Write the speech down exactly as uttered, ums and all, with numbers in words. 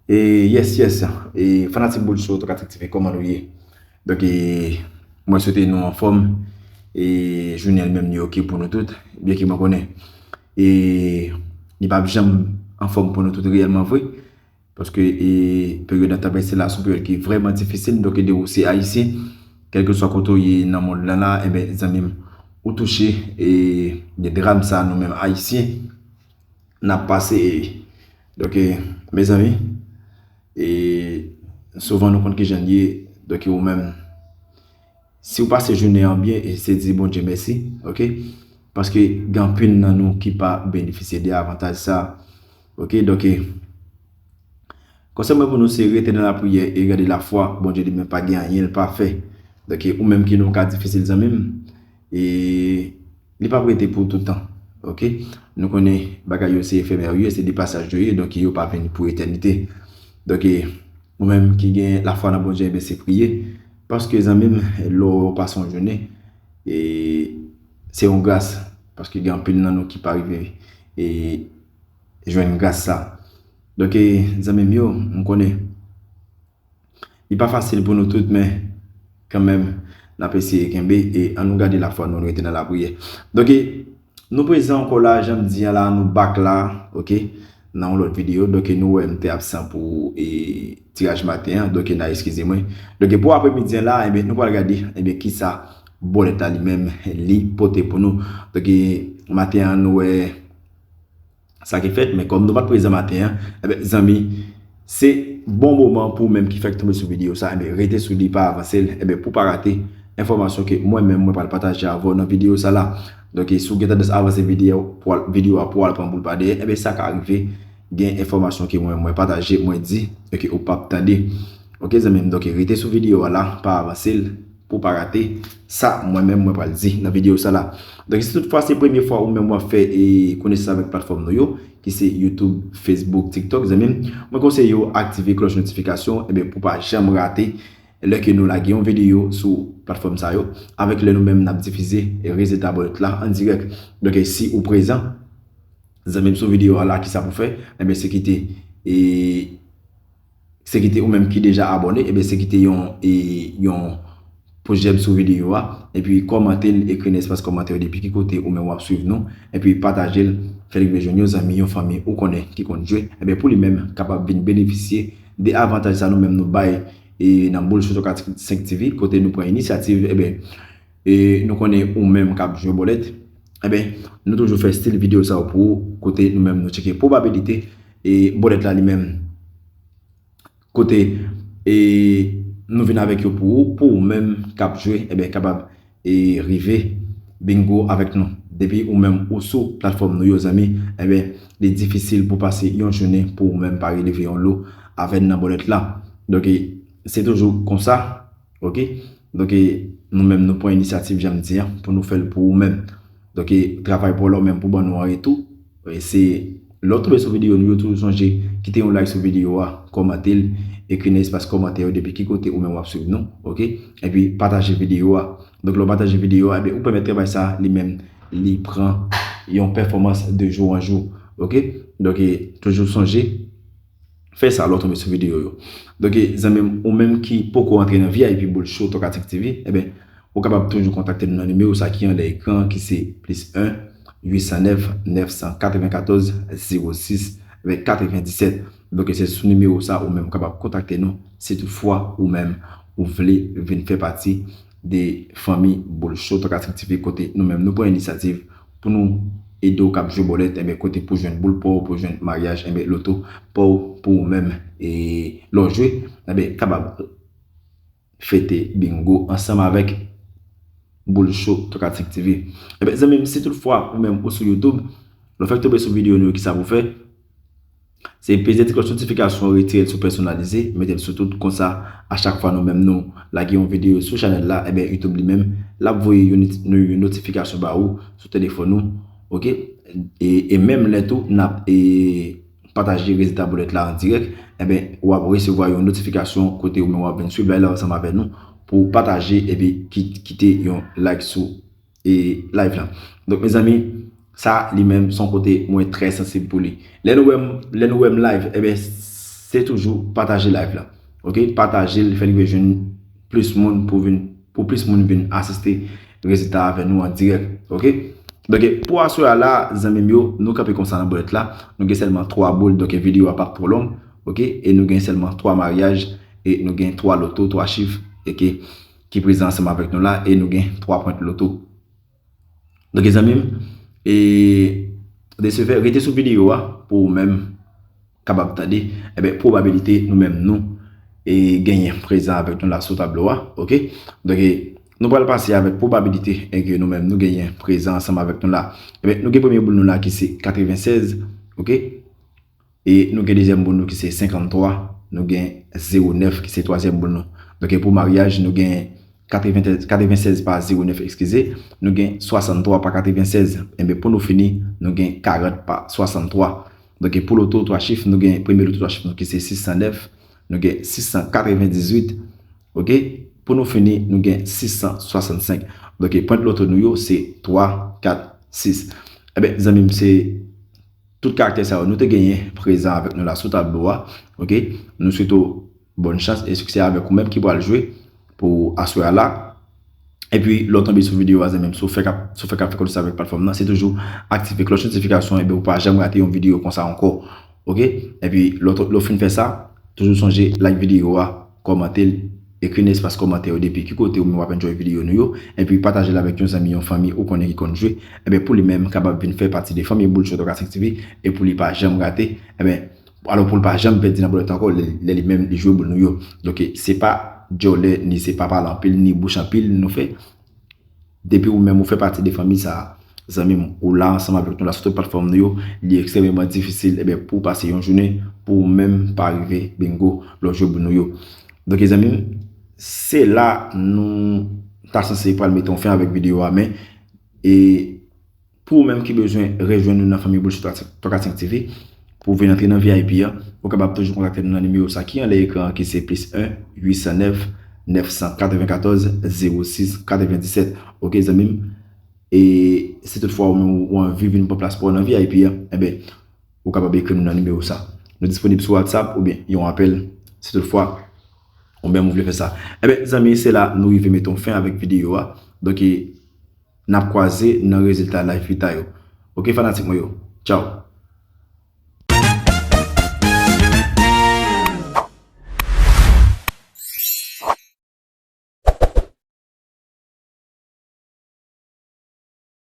E yes, yes. E fanatik Boul Show, Tokatrik T V, kòman nou ye? Donk, e, mwen swete nou anfòm. E jounen an li menm li oke pou nou tout. Byen ke mwen konnen, e li p ap janm anfòm pou nou tout reyèlman vre. Paske, e peryòd n ap travèse la, se yon peryòd ki vrèman difisil. Donk, e de ou se Ayisyen, kèlkeswa kote w ye nan mond lan la, enben, zanmi m, ou touche, e de dram sa nou menm Ayisyen n ap pase. Donk, e, mezanmi, e souvan nou konn kijan l ye. Donk, ou menm, si w pase jounen an byen, e se di Bondye mèsi, oke? Paske gen anpil nan nou ki pa benefisye de avantaj sa, oke? Donk, e, konsèy mwen pou nou se rete nan lapriyè e gade lafwa. Bondye li menm pa gen anyen l pa fè. Donk, e, ou menm ki nan yon ka difisil, zanmi m, e li p ap rete pou toutan, oke? Nou konnen bagay yo se efemè yo ye, se de pasaj yo ye, donk yo pa vin pou etènite. Donk, e, ou menm ki gen lafwa nan Bondye, enben se priye. Paske, zanmi m, lè w pase yon jounen, e se yon gras. Paske gen anpil nan nou ki pa rive, e, jwenn gras sa. Donk, e, zanmi m yo, m konnen li pa fasil pou nou tout, men kanmenm, n ap eseye kenbe, e ann nou gade lafwa nou, ann rete nan lapriyè. Donk, e, nou prezan ankò la, jan m di an la, nou back la, oke, nan yon lòt videyo. Donk, e, nou wè m te absan pou, e, tiraj maten an, donk, e, n a eskize mwen. Donk, e, pou apremidi an la, enben, nou pral gade, enben, kisa bòlèt la li menm, li pote pou nou. Donk, e, maten an, nou wè sa ki fèt, men kòm nou pa t prezan maten an, enben, zanmi, se bon moman pou ou menm ki fèk tonbe sou videyo sa, enben, rete sou li, pa avanse l, enben, pou pa rate enfòmasyon ke mwen menm mwen pral pataje avè w nan videyo sa la. Donk, si w gen tandans avanse videyo pou al, videyo a pou al pran boul pa dèyè, enben, sa ka rive. Gen enfòmasyon ke mwen, mwen pataje, mwen di, e ke ou p ap tande. Oke, zanmi m, donk, rete sou videyo a la, pa avanse l, pou pa rate sa mwen menm mwen pral di nan videyo sa la. Donk, si toutfwa se premye fwa ou menm w ap fè, e, konesans avèk platfòm nou yo, ki se YouTube, Facebook, TikTok, zanmi m, mwen konseye w aktive klòch notifikasyon, enben, pou pa janm rate lè ke nou lage yon videyo sou platfòm sa yo, avèk lè nou menm n ap difize, e, rezilta bòlèt la an dirèk. Donk, e, si ou prezan, zanmi m, sou videyo a la, kisa pou fè? Enben, se kite, e, se kite ou menm ki deja abòne, enben, se kite yon, e, yon pous jèm sou videyo a, epi kòmante l, ekri nan espas kòmantè yo depi ki kote ou menm w ap swiv nou, epi pataje l, fè l rive jwenn yon zanmi, yon fanmi ou konnen ki konn jwe, enben, pou li menm kapab vin benefisye de avantaj sa nou menm nou bay, e, nan Boul Show Tokatrik senk T V, kote nou pran inisyativ, enben, e, nou konnen ou menm k ap jwe bòlèt, enben, nou toujou fè estil videyo sa yo pou ou, kote nou menm nou tcheke pwobabilite, e, bòlèt la li menm, kote, e, nou vin avèk yo pou ou, pou ou menm k ap jwe, enben, kapab, e, rive bingo avèk nou. Depi ou menm ou sou platfòm nou yo, zanmi, enben, li difisil pou pase yon jounen pou ou menm pa releve yon lo avè n nan bòlèt la. Donk, e, se toujou konsa, oke? Donk, e, nou menm nou pran inisyativ, jan m di an, pou nou fè l pou ou menm. Donk, e, travay pa w la ou menm pou ban nou an retou. E, se lè w tonbe sou videyo nou yo, toujou sonje kite yon like sou videyo a, kòmante l, ekri nan espas kòmantè yo depi ki kote ou menm w ap swiv nou, oke? Epi pataje videyo a. Donk, lè w pataje videyo a, ebyen, ou pèmèt travay sa li menm, li pran yon pèfòmans de jou an jou, oke? Donk, e, toujou sonje fè sa lè w tonbe sou videyo yo. Donk, e, zanmi m, ou menm ki poko antre nan V I P Boul Show Tokatrik T V, enben, ou kapab toujou kontakte nou nan nimewo sa ki anlè ekran an, ki se plis en, uit san nèf, nèf san katrevenkatòz, zewo sis, katrevendiset. Donk, se sou nimewo sa ou menm ou kapab kontakte nou, si toutfwa ou menm ou vle vin fè pati de fanmi Boul Show Tokatrik T V, kote nou menm nou pran inisyativ pou nou ede w k ap jwe bòlèt, enben, kote pou jwenn boul pa w, pou jwenn maryaj, enben, loto pa w, pou ou menm, e, lè w jwe, enben, kapab fete bingo ansanm avèk Boul Show Tokatrik T V. Enben, zanmi m, si toutfwa ou menm ou sou YouTube, lè w fèk tonbe sou videyo nou yo, kisa pou fè? Se peze ti klòch notifikasyon, retire l sou pèsonalize, mete l sou tout, konsa, a chak fwa nou menm nou lage yon videyo sou chanèl la, enben, YouTube li menm, l ap voye yon noti-, yon notifikasyon ba ou sou telefòn ou, oke? E, e menm lè tou, n ap, e, pataje rezilta bòlèt la an dirèk, enben, w ap resevwa yon notifikasyon kote ou menm w ap vin swiv live la ansanm avè nou pou pataje epi ki-, kite yon like sou, e, live la. Donk, mezanmi, sa li menm se yon kote mwen trè sansib pou li. Lè nou wè m, lè nou wè m live, enben, se toujou pataje live la. Ok, pataje l, fè l rive jwenn plis moun pou vin, pou plis moun vin asiste rezilta avè nou an dirèk. Ok, donk pou aswè a la, zanmi m yo, nou kanpe konsa nan bòlèt la. Nou gen sèlman twa boul, donk videyo a p ap twò long. Ok, e nou gen sèlman twa maryaj, e nou gen twa loto, twa chif, e ke, ki prezan ansanm avèk nou la, e nou gen twa pwent loto. Donk zanmi m, e de se fè, rete sou videyo a pou ou menm kapab tande, ebyen, pwobabilite nou menm nou e genyen prezan avèk nou la sou tablo a. Ok, donk nou pral pase avèk pwobabilite e ke nou menm nou genyen prezan ansanm avèk nou la. Ebyen, nou gen premye boul nou la ki se katrevennsèz. Ok, e nou gen dezyèm boul nou ki se senkanntwa, nou gen zewo nèf ki se twazyèm boul nou. Donk pou maryaj, nou gen katrevennsèz pa zewo nèf, eskize, nou gen swasanntwa pa katrevennsèz. Enben, pou nou fini, nou gen karant pa swasanntwa. Donk pou loto twa chif, nou gen premye loto twa chif nou ki se sis san nèf, nou gen sis san katrevendizuit. Ok, pou nou fini, nou gen sis san swasannsenk. Donk pwent loto nou yo se twa, kat, sis. Ebyen, zanmi m, se tout karaktè sa yo nou te genyen prezan avèk nou la sou tablo a. Ok, nou swete w bòn chans e siksè avèk ou menm ki pral jwe pou aswè a la. Epi lè w tonbe sou videyo a, zanmi m, si w fèk ap, si w fèk ap fè konesans avèk platfòm nan, se toujou aktive klòch notifikasyon, ebyen ou pa janm rate yon videyo konsa ankò. Ok, epi lè w to- lè w fin fè sa, toujou sonje like videyo a, kòmante l, ekri nan espas kòmantè yo depi ki kote ou menm w ap enjoy videyo nou yo, epi pataje l avèk yon zanmi, yon fanmi ou konnen ki konn jwe, ebyen pou li menm kapab vin fè pati de fanmi Boul Chou twa kat senk TV, e pou li pa janm rate, ebyen, alò pou l pa janm pèdi nan bòlèt ankò, lè, lè li menm li jwe boul nou yo. Donk se pa djòlè, ni se pa pale anpil, ni bouch anpil nou fè. Depi ou menm ou fè pati de fanmi sa a, zanmi m, ou la ansanm avèk nou la sou tout platfòm nou yo, li ekstrèmeman difisil, ebyen, pou w pase yon jounen pou ou menm pa rive bingo lè w jwe boul nou yo. Donk zanmi m, se la nou ta sanse pral mete yon fen avèk videyo a, men e pou ou menm ki bezwen rejwenn nou nan fanmi Boul Chou twa kat senk TV, pou w vin antre nan VIP a, ou kapab toujou kontakte nou nan nimewo sa ki anlè ekran an, ki se plis en, uit san nèf, nèf san katrevenkatòz, zewo sis, katrevendisèt. Ok, zanmi m? E si toutfwa ou menm ou anvi vin pran plas pa w nan VIP a, enben, ou kapab ekri nou nan nimewo sa. Nou disponib sou WhatsApp oubyen yon apèl, si toutfwa ou menm ou vle fè sa. Enben, zanmi, se la nou rive mete yon fen avèk videyo a. Donk, n ap kwaze nan rezilta live pita yo. Ok, fanatik mwen yo. Tchaw.